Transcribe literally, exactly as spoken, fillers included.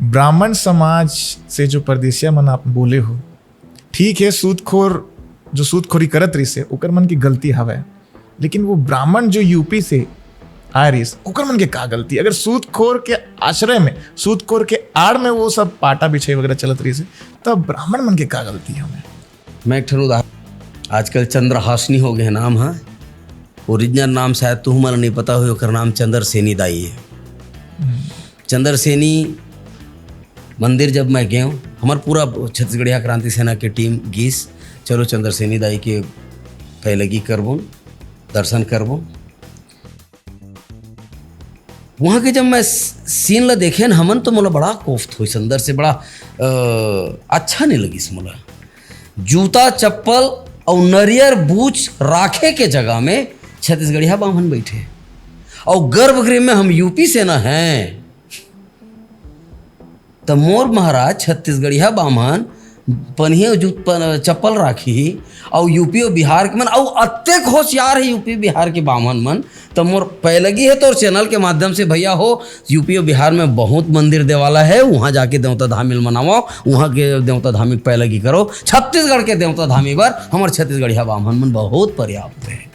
ब्राह्मण समाज से जो परदेसिया मन आप बोले हो, ठीक है, सूदखोर जो सूदखोरी करत रहिस हे, ओकर मन के गलती हवय, लेकिन वो ब्राह्मण जो यूपी से आए रहिस, ओकर मन के का गलती? अगर सूदखोर के आश्रय में, सूदखोर के आड़ में वो सब पाटा बिछाई वगैरह चलत रहिस हे, तब ब्राह्मण मन के का गलती हवय? मैं एक ठन उदाहरण, आजकल चंद्रहासनी हो गए नाम हा, ओरिजिनल नाम शायद तुहू मन नहीं पता हो, ओकर नाम चंद्रसेनी दाई है। चंद्रसेनी मंदिर जब मैं गए हूँ, हमार पूरा छत्तीसगढ़िया क्रांति सेना के टीम गीस, चलो चंद्रसेनी दाई के पैलगी करबो, दर्शन करबो। वहाँ के जब मैं सीन ला देखे न हमन, तो मोला बड़ा कोफ्त होइस, अंदर से बड़ा अ, अच्छा नहीं लगिस मोला। जूता चप्पल और नरियर बूच राखे के जगह में छत्तीसगढ़िया बाम्हन बैठे, और गर्भगृह में हम यूपी से ना हैं, त मोर महाराज छत्तीसगढ़िया बाम्हन पनिया जूत पन-, चप्पल राखी, और यूपी और बिहार के मन, और अतेक होशियार है यूपी बिहार के बाम्हन मन। त मोर पैलगी है तोर चैनल के माध्यम से, भैया हो, यूपी और बिहार में बहुत मंदिर देवाला है, वहाँ जाके देवता धामी ल मनावा, वहाँ के देवता धामी पैलगी करो। छत्तीसगढ़ के देवता धामी बर हमर छत्तीसगढ़िया बाम्हन मन बहुत पर्याप्त है।